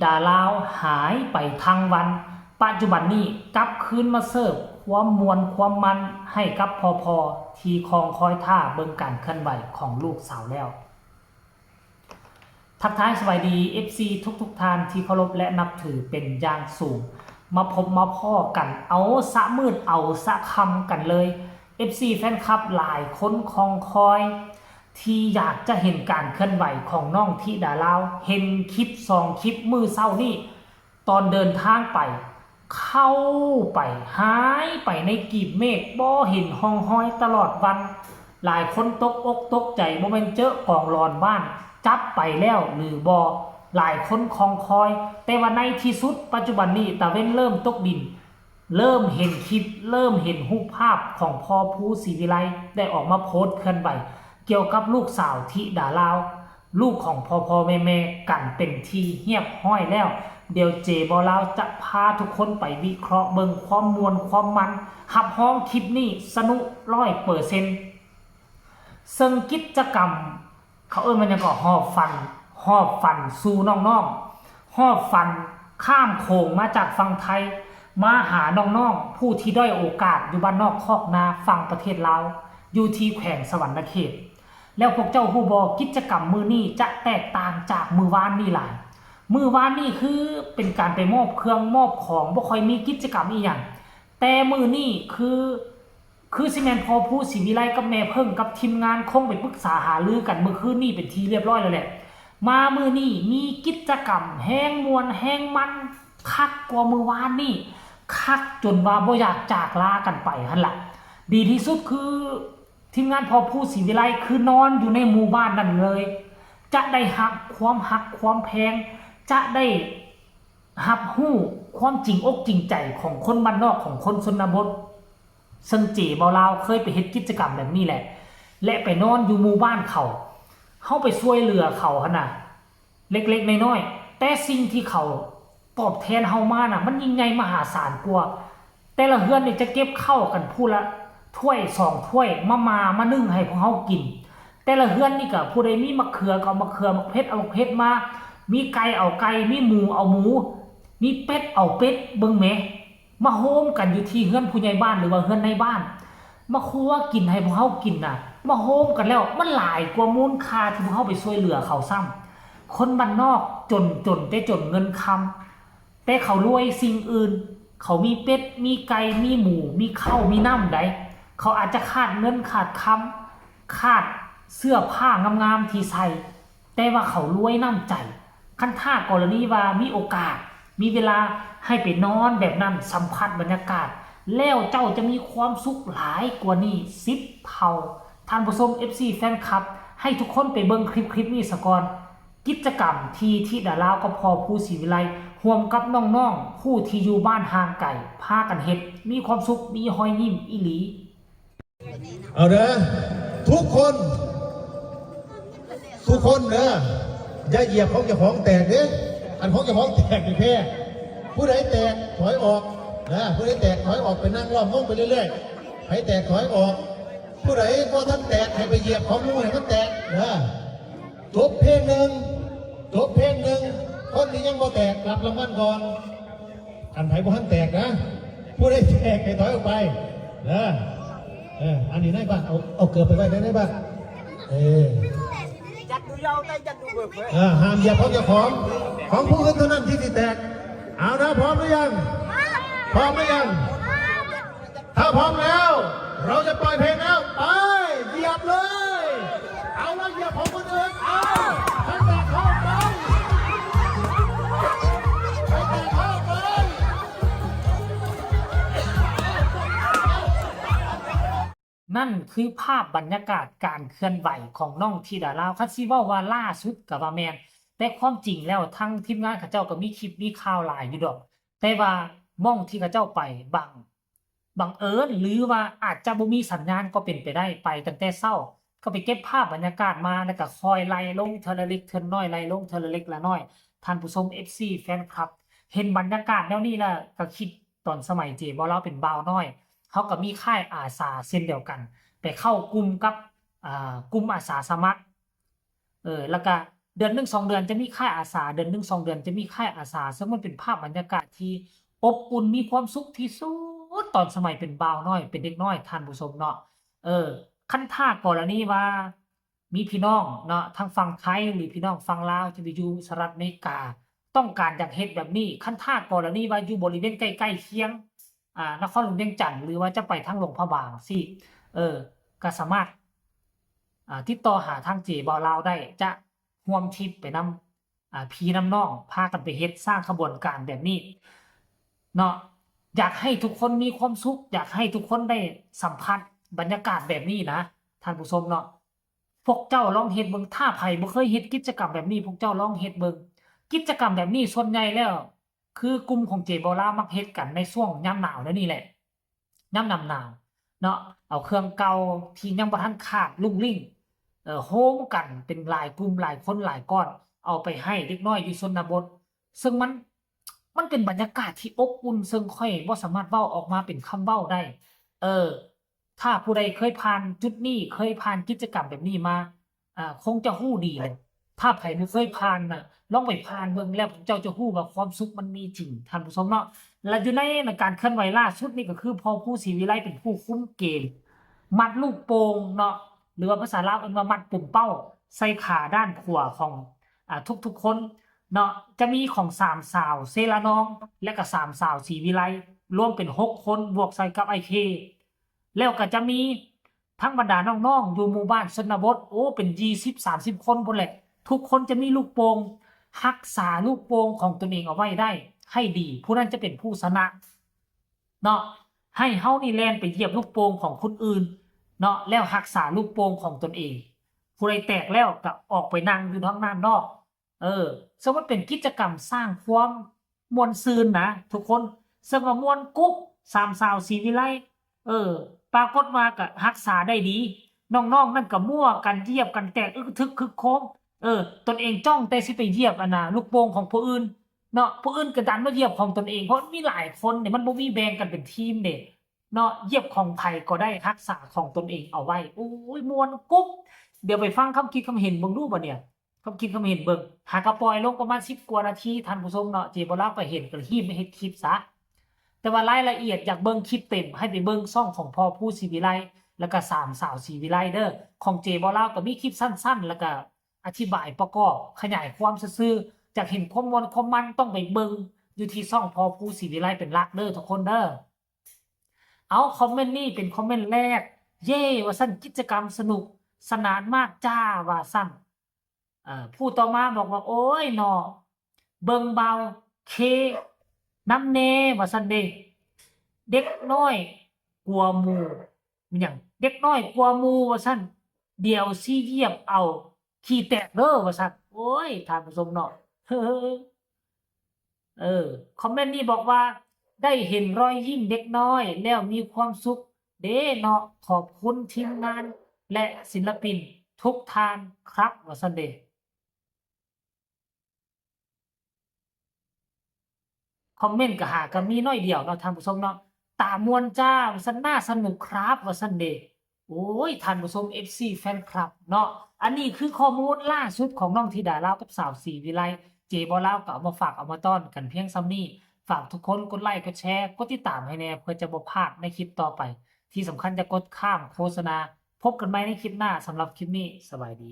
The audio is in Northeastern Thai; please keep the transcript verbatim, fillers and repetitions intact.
ดาลาวหายไปทั้งวัน ปัจจุบันนี้กลับคืนมาเสิร์ฟความม่วนความมันให้กับพอพอที่คองคอยท่าเบิ่งการเคลื่อนไหวของลูกสาวแล้ว ทักทายสวัสดี เอฟซี ทุกๆท่านที่เคารพและนับถือเป็นอย่างสูง มาพบมาพ้อกันเอาสะมืดเอาสะค่ำกันเลย เอฟซี แฟนคลับหลายคนคองคอย ที่อยากจะเห็นการเคลื่อนไหวของน้องธิดาลาว เห็นคลิปสองคลิปมื้อเช้านี้ ตอนเดินทางไป เข้าไป หายไปในกีบเมฆ บ่เห็นร่องรอยตลอดวัน หลายคนตกอกตกใจ บ่แม่นเจอกองหลอนบ้านจับไปแล้วหรือบ่ หลายคนคองคอย แต่ว่าในที่สุดปัจจุบันนี้ตะเว็นเริ่มตกดิน เริ่มเห็นคลิป เริ่มเห็นรูปภาพของพอภูศรีวิไลได้ออกมาโพสต์เคลื่อนไหว เกี่ยวกับลูกสาวธิดาลาว ลูกของพอพอแม่แม่กันเป็นที่เรียบร้อยแล้ว เดี๋ยวเจบ่าวลาวจะพาทุกคนไปวิเคราะห์เบิ่งความม่วนความมัน รับรองคลิปนี้สนุกร้อยเปอร์เซ็นต์ ซึ่งกิจกรรม เขาเอิ้นมันหยังก็ หอบฝัน หอบฝันสู่น้องๆ หอบฝันข้ามโขงมาจากฝั่งไทย มาหาน้องๆ ผู้ที่ด้อยโอกาสอยู่บ้านนอกคอกนาฝั่งประเทศลาว อยู่ที่แขวงสะหวันนะเขต แล้วพวกเจ้าฮู้บ่ กิจกรรมมื้อนี้จะแตกต่างจากมื้อวานนี้หลาย มื้อวานนี้คือเป็นการไปมอบเครื่องมอบของ บ่ค่อยมีกิจกรรมอีหยัง แต่มื้อนี้คือ คือสิแม่นพอภูศรีวิไลกับแม่เพิ่งกับทีมงานคงไปปรึกษาหารือกันมื้อคืนนี้เป็นที่เรียบร้อยแล้วแหละ มามื้อนี้มีกิจกรรมแฮงม่วนแฮงมัน คักกว่ามื้อวานนี้ คักจนว่าบ่อยากจากลากันไปหั่นล่ะ ดีที่สุดคือ ทีมงานพอภูศรีวิไลคือนอนอยู่ในหมู่บ้านนั่นเลย จะได้รับความฮักความแพง จะได้รับรู้ความจริงอกจริงใจของคนบ้านนอก ของคนชนบท ซึ่งเจบ่าวลาวเคยไปเฮ็ดกิจกรรมแบบนี้แหละ และไปนอนอยู่หมู่บ้านเขา เฮาไปช่วยเหลือเขาหั่นน่ะ เล็กๆน้อยๆ แต่สิ่งที่เขาตอบแทนเฮามาน่ะ มันยิ่งใหญ่มหาศาลกว่า แต่ละเฮือนนี่จะเก็บข้าวกันผู้ละถ้วยสองถ้วย มาม่ามานึ่งให้พวกเฮากิน แต่ละเฮือนนี่ก็ผู้ใดมีมะเขือก็เอามะเขือ มะเขือเทศเอามะเขือเทศมา มีไก่เอาไก่ มีหมูเอาหมู มีเป็ดเอาเป็ด เบิ่งแหม มาโฮมกันอยู่ที่เฮือนผู้ใหญ่บ้านหรือว่าเฮือนนายบ้าน มาครัวกินให้พวกเฮากินน่ะ มาโฮมกันแล้วมันหลายกว่ามูลค่าที่พวกเฮาไปช่วยเหลือเขาซ้ำ คนบ้านนอกจน จนแต่จนเงินคำ แต่เขารวยสิ่งอื่น เขามีเป็ด มีไก่ มีหมู มีข้าว มีน้ำใด เขาอาจจะขาดเงินขาดคำ ขาดเสื้อผ้างามๆที่ใส่ แต่ว่าเขารวยน้ำใจ คันถ้ากรณีว่ามีโอกาส มีเวลาให้ไปนอนแบบนั้น สัมผัสบรรยากาศ แล้วเจ้าจะมีความสุขหลายกว่านี้สิบเท่า ท่านผู้ชม เอฟซี แฟนคลับ ให้ทุกคนไปเบิ่งคลิปคลิปนี้ซะก่อน กิจกรรมที่ธิดาลาวกับพอภูศรีวิไล ร่วมกับน้องๆ ผู้ที่อยู่บ้านห่างไกล พากันเฮ็ด มีความสุข มีรอยยิ้มอีหลี เอาเด้อ ทุกคน ทุกคนเด้อ อย่าเหยียบของเจ้าของแตกเด้ อันของเจ้าของแตกนี่แพ้ ผู้ใดแตกถอยออกนะ ผู้ใดแตกถอยออกไปนั่งล้อมวงไปเรื่อยๆ ใครแตกถอยออก ผู้ใดบ่ทันแตกให้ไปเหยียบของหมู่ให้มันแตกเด้อ จบเพลงหนึ่ง จบเพลงหนึ่ง คนที่ยังบ่แตกรับรางวัลก่อน อันไผบ่ทันแตกนะ ผู้ใดแตกให้ถอยออกไปเด้อ เออ อันนี้นายบ้าน เอา เอาเกือบไปไว้ในนายบ้าน เออ จัดดูยาวได้จัดดูเบิกเว้ย เออ ห้ามเหยียบของเจ้าของ ของผู้อื่นเท่านั้นที่สิแตก เอานะ พร้อมหรือยัง พร้อมหรือยัง ถ้าพร้อมแล้ว เราจะปล่อยเพลงแล้ว ไป เหยียบเลย เอาละ เหยียบของคนอื่น เอา ให้แตกเข้าไป ให้แตกเข้าไป นั่นคือภาพบรรยากาศการเคลื่อนไหวของน้องธิดาลาว คันสิเว้าว่าล่าสุดก็ว่าแม่น แต่ความจริงแล้วทางทีมงานเขาเจ้าก็มีคลิปมีข่าวหลายอยู่ดอก แต่ว่าหม่องที่เขาเจ้าไปบัง บังเอิญ หรือว่าอาจจะบ่มีสัญญาณก็เป็นไปได้ ไปตั้งแต่เช้า ก็ไปเก็บภาพบรรยากาศมา แล้วก็ค่อยไล่ลงเทื่อละเล็กเทื่อละน้อย ไล่ลงเทื่อละเล็กละน้อย ท่านผู้ชม เอฟซี แฟนคลับ เห็นบรรยากาศแนวนี้แล้วก็คิดตอนสมัยเจบ่าวลาวเป็นบ่าวน้อย เฮาก็มีค่ายอาสาเช่นเดียวกัน ไปเข้ากลุ่มกับ อ่า กลุ่มอาสาสมัคร เออ แล้วก็ เดือนหนึ่งสองเดือนจะมีค่ายอาสา เดือนหนึ่งสองเดือนจะมีค่ายอาสา ซึ่งมันเป็นภาพบรรยากาศที่อบอุ่น มีความสุขที่สุด ตอนสมัยเป็นบ่าวน้อย เป็นเด็กน้อย ท่านผู้ชมเนาะ เออ คันถ้ากรณีว่า มีพี่น้องเนาะ ทางฝั่งไทย หรือพี่น้องฝั่งลาวที่ไปอยู่สหรัฐอเมริกา ต้องการอยากเฮ็ดแบบนี้ คันถ้ากรณีว่าอยู่บริเวณใกล้ๆเคียง อ่า นครหลวงเวียงจันทน์ หรือว่าจะไปทางหลวงพระบางซี้ เออ ก็สามารถ อ่า ติดต่อหาทางเจบ่าวลาวได้ จะร่วมทริปไปนำ อ่า พี่นำน้อง พากันไปเฮ็ด สร้างขบวนการแบบนี้เนาะ อยากให้ทุกคนมีความสุข อยากให้ทุกคนได้สัมผัสบรรยากาศแบบนี้นะ ท่านผู้ชมเนาะ พวกเจ้าลองเฮ็ดเบิ่ง ถ้าไผบ่เคยเฮ็ดกิจกรรมแบบนี้ พวกเจ้าลองเฮ็ดเบิ่ง กิจกรรมแบบนี้ส่วนใหญ่แล้ว คือกลุ่มของเจบ่าวลาวมักเฮ็ดกันในช่วงยามหนาวแนวนี้แหละ ยามหนาวๆ เนาะ เอาเครื่องเก่าที่ยังบ่ทันขาดรุ่งริ่ง เอ่อ โฮมกันเป็นหลายกลุ่มหลายคนหลายก้อน เอาไปให้เด็กน้อยอยู่ชนบท ซึ่งมัน มันเป็นบรรยากาศที่อบอุ่น ซึ่งข้อยบ่สามารถเว้าออกมาเป็นคำเว้าได้ เออ ถ้าผู้ใดเคยผ่านจุดนี้ เคยผ่านกิจกรรมแบบนี้มา อ่า คงจะฮู้ดีเลย ถ้าไผบ่เคยผ่านน่ะ ลองไปผ่านเบิ่งแล้วพวกเจ้าจะฮู้ว่าความสุขมันมีจริง ท่านผู้ชมเนาะ และอยู่ในการเคลื่อนไหวล่าสุดนี่ก็คือ พ่อภูศรีวิไลเป็นผู้คุมเกม มัดลูกโป่งเนาะ หรือว่าภาษาลาวเอิ้นว่ามัดปุ่มเป้า ใส่ขาด้านขวาของ อ่า ทุกๆคนเนาะ จะมีของสามสาวเซละนอง และก็สามสาวศรีวิไล รวมเป็นหกคน บวกใส่กับไอ้เค แล้วก็จะมีทั้งบรรดาน้องๆ อยู่หมู่บ้านชนบท โอ้ เป็นยี่สิบสามสิบคนพู้นแหละ ทุกคนจะมีลูกโป่ง รักษาลูกโป่งของตนเองเอาไว้ได้ให้ดี ผู้นั้นจะเป็นผู้ชนะเนาะ ให้เฮานี่แล่นไปเหยียบลูกโป่งของคนอื่นเนาะ แล้วรักษาลูกโป่งของตนเอง ผู้ใดแตกแล้วก็ออกไปนั่งอยู่ทางด้านนอก เออ ซึ่งมันเป็นกิจกรรมสร้างความม่วนซื่นนะทุกคน ซึ่งว่าม่วนกุ๊บ สามสาวศรีวิไล เออ ปรากฏว่าก็รักษาได้ดี น้องๆ นั่นก็มั่วกันเหยียบกันแตกอึกทึกคึกโครม เออ ตนเองจ้องแต่สิไปเหยียบอันน่ะ ลูกโป่งของผู้อื่นเนาะ ผู้อื่นก็ดันมาเหยียบของตนเอง เพราะมันมีหลายคนเนี่ย มันบ่มีแบ่งกันเป็นทีมเด้เนาะ เหยียบของไผก็ได้ รักษาของตนเองเอาไว้ โอ้ย ม่วนกุ๊บ เดี๋ยวไปฟังความคิดความเห็นเบิ่งดูบัดเนี่ย ความคิดความเห็นเบิ่ง หากะปล่อยลงประมาณสิบกว่านาที ท่านผู้ชมเนาะ เจบ่าวลาวก็เห็นก็เลยรีบมาเฮ็ดคลิปซะ แต่ว่ารายละเอียดอยากเบิ่งคลิปเต็ม ให้ไปเบิ่งช่องของพ่อภูศรีวิไล แล้วก็สามสาวศรีวิไลเด้อ ของเจบ่าวลาวก็มีคลิปสั้นๆ แล้วก็อธิบายประกอบขยายความซื่อๆ อยากเห็นความม่วนความมันต้องไปเบิ่งอยู่ที่ช่องพ่อภูศรีวิไลเป็นหลักเด้อทุกคนเด้อ เอา คอมเมนต์นี้เป็นคอมเมนต์แรก เย้ ว่าซั่น กิจกรรมสนุกสนานมากจ้า ว่าซั่น เอ่อ ผู้ต่อมาบอกว่า โอ้ยเนาะ เบิ่งบ่าวเคนำแน่ ว่าซั่นเด้ เด็กน้อยกลัวหมู่ อิหยัง เด็กน้อยกลัวหมู่ ว่าซั่น เดี๋ยวสิเหยียบเอาขี้แตกเด้อ ว่าซั่น โอ้ย ท่านผู้ชมเนาะ เออ คอมเมนต์นี้บอกว่า ได้เห็นรอยยิ้มเด็กน้อยแล้วมีความสุขเด้เนาะ ขอบคุณทีมงานและศิลปินทุกท่านครับ ว่าซั่นเด้ คอมเมนต์ก็หากะมีน้อยเดียวเนาะ ท่านผู้ชมเนาะ ตาม่วนจ้า ว่าซั่น น่าสนุกครับ ว่าซั่นเด้ โอ้ย ท่านผู้ชม เอฟซี แฟนคลับเนาะ อันนี้คือข้อมูลล่าสุดของน้องธิดาลาวกับสาวศรีวิไล เจบ่าวลาวก็เอามาฝากเอามาต้อนกันเพียงส่ำนี้ ฝากทุกคนกดไลค์ กดแชร์ กดติดตามให้แน่ เพื่อจะบ่พลาดในคลิปต่อไป ที่สำคัญอย่ากดข้ามโฆษณา พบกันใหม่ในคลิปหน้า สำหรับคลิปนี้ สบายดี